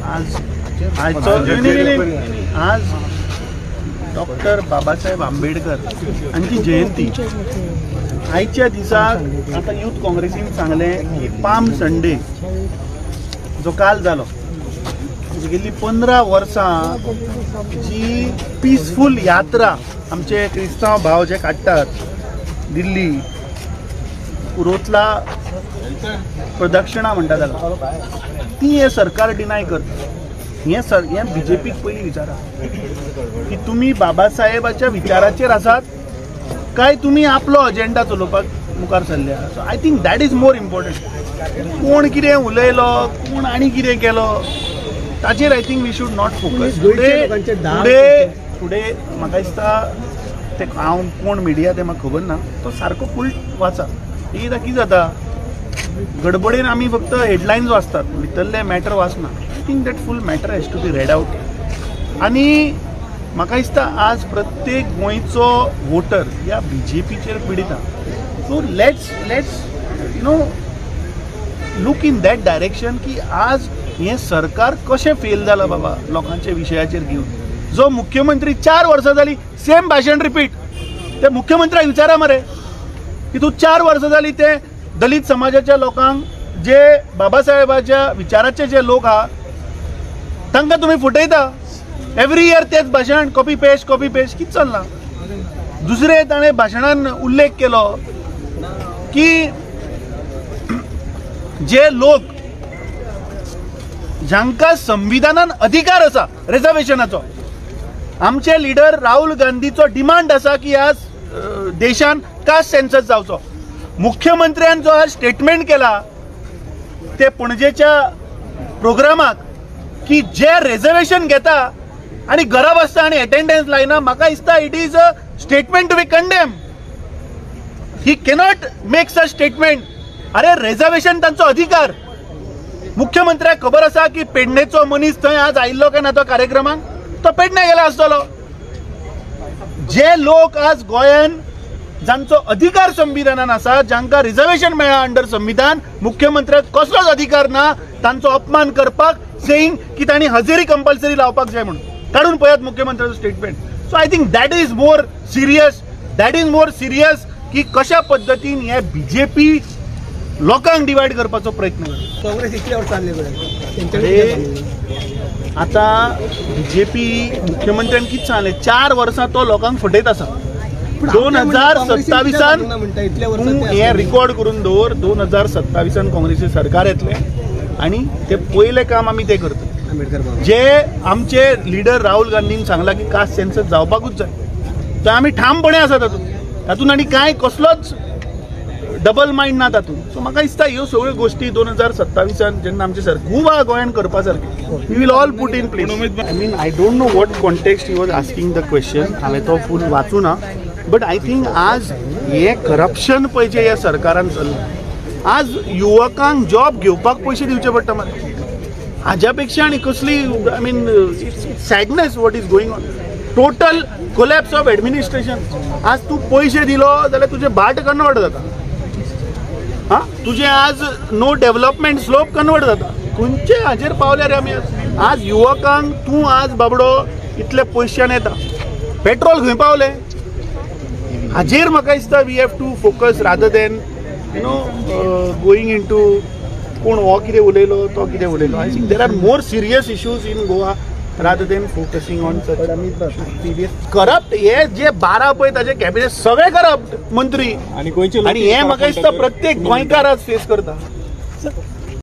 आज आज डॉक्टर बाबासाहेब आंबेडकर हांची जयंती. आयच्या दिसाक आतां यूथ काँग्रेसीन सांगलें की पाम संडे जो काल जालो, गेल्ली 15 वर्सां जी पिसफूल यात्रा आमचे क्रिस्तांव भाव जे काडटात दिल्ली रोतला प्रदक्षिणा म्हणटा ताका, ती हें सरकार डिनाय करता. हें सर हें बीजेपीक पयलीं विचारा की तुमी बाबासाहेबाच्या विचाराचेर आसात काय तुमी आपलो अजेंडा चलोवपाक मुखार सरल्या. So I think that is more important. कोण कितें उलयलो, कोण आनी कितें केलो ताचेर I think we should not focus. Today today म्हाका दिसता ते हांव कोण मिडिया तें म्हाका खबर ना, तो सारको फूल वाचा. एकदां कितें जाता गडबडीन आमी फक्त हेडलायन्स वाचतात, भितरले मॅटर वाचना. I think that full matter has to be read out. आनी म्हाका दिसता आज प्रत्येक गोंयचो वोटर ह्या बीजेपीचेर पिडिता. So let's let's you know look in that direction की आज हें सरकार कशें फेल जालां बाबा लोकांच्या विशयाचेर घेवन. जो मुख्यमंत्री 4 वर्सां जाली सेम भाशण रिपीट, ते मुख्यमंत्र्याक विचारा मरे की तूं 4 वर्सां जाली ते दलित समाजाच्या लोकांक जे बाबासाहेबाच्या विचाराचे जे लोक आहा तांकां तुमी फुटयता. एवरी इयर तेच भाशण कॉपी पेस्ट कॉपी पेस्ट कितें चल्लां. दुसरें ताणें भाशणान उल्लेख केलो की जे लोक जांकां संविधानान अधिकार आसा रिजर्वेशनाचो, आमचे लिडर राहुल गांधीचो डिमांड आसा की आज देशान कास्ट सेन्सस जावचो. मुख्यमंत्र्यान जो आज स्टेटमेंट केला ते पणजेच्या प्रोग्रामाक की जे रिजर्वेशन घेता आनी घरा बसता आनी एटेंडन्स लायना, म्हाका दिसता it is a statement to be condemn. He cannot make such statement. अरे रिजर्वेशन तांचो अधिकार. मुख्यमंत्र्याक खबर आसा की पेडणेचो मनीस थंय आज आयिल्लो काय ना तो कार्यक्रमाक, तो पेडणे गेला आसतलो. जे लोक आज गोंयान जांचो अधिकार संविधानान आसा, जांकां रिजर्वेशन मेळ्ळा अंडर संविधान, मुख्यमंत्र्याक कसलोच अधिकार ना तांचो अपमान करपाक, सेईंग की तांणी हजेरी कंपल्सरी लावपाक जाय म्हणून. काडून पळयात मुख्यमंत्र्याचो statement. So I think that is more serious, that is more serious की कशा पद्दतीन हे बीजेपी लोकांक डिवायड करपाचो प्रयत्न करता. काँग्रेस इतल्यावर चालले. आतां बीजेपी मुख्यमंत्र्यान कितें सांगलें, 4 वर्सां तो लोकांक फटयत आसा. 2027 तूं हें रिकॉर्ड करून दवर, 2027 काँग्रेसी सरकार येतलें आनी ते पयलें काम आमी तें करतले. जे आमचे लिडर राहुल गांधीन सांगलां की कास्ट सेन्सस जावपाकूच जाय, तर आमी ठामपणे आसा तातूंत, तातूंत आनी कांय कसलोच डबल मायंड ना तातूंत. सो म्हाका दिसता ह्यो सगळ्यो गोश्टी 2027 जेन्ना आमचें सरकार खूब आहा गोंयान करपा सारकें, we will all put in place. I mean I don't know what context he was asking the question, हांवें तो फूल वाचूं ना, बट I think आज हें करप्शन पळय जें ह्या सरकारान चल्लां, आज युवकांक जॉब घेवपाक पयशे दिवचे पडटा मरे. हाज्या पेक्षा आनी कसली, I mean it's sadness what is going on. Total collapse of administration. आज तूं पयशे दिलो जाल्यार तुजें भाट कन्वर्ट जाता, हां तुजें आज नो डेवलपमेंट स्लोप कन्वर्ट जाता. खंयचे हाजेर पावल्या रे आमी आज. आज युवकांक तूं आज बाबडो इतले पयशान येता, पेट्रोल खंय पावलें हाजेर म्हाका दिसता we have to focus rather than you know going into कोण हो कितें उलयलो तो कितें उलयलो. I think there are more serious issues in Goa rather than focusing on such corrupt. हे जे 12 पळय ताजे कॅबिनेट सगळे करप्ट मंत्री, आनी हे म्हाका दिसता प्रत्येक गोंयकार आज फेस करता.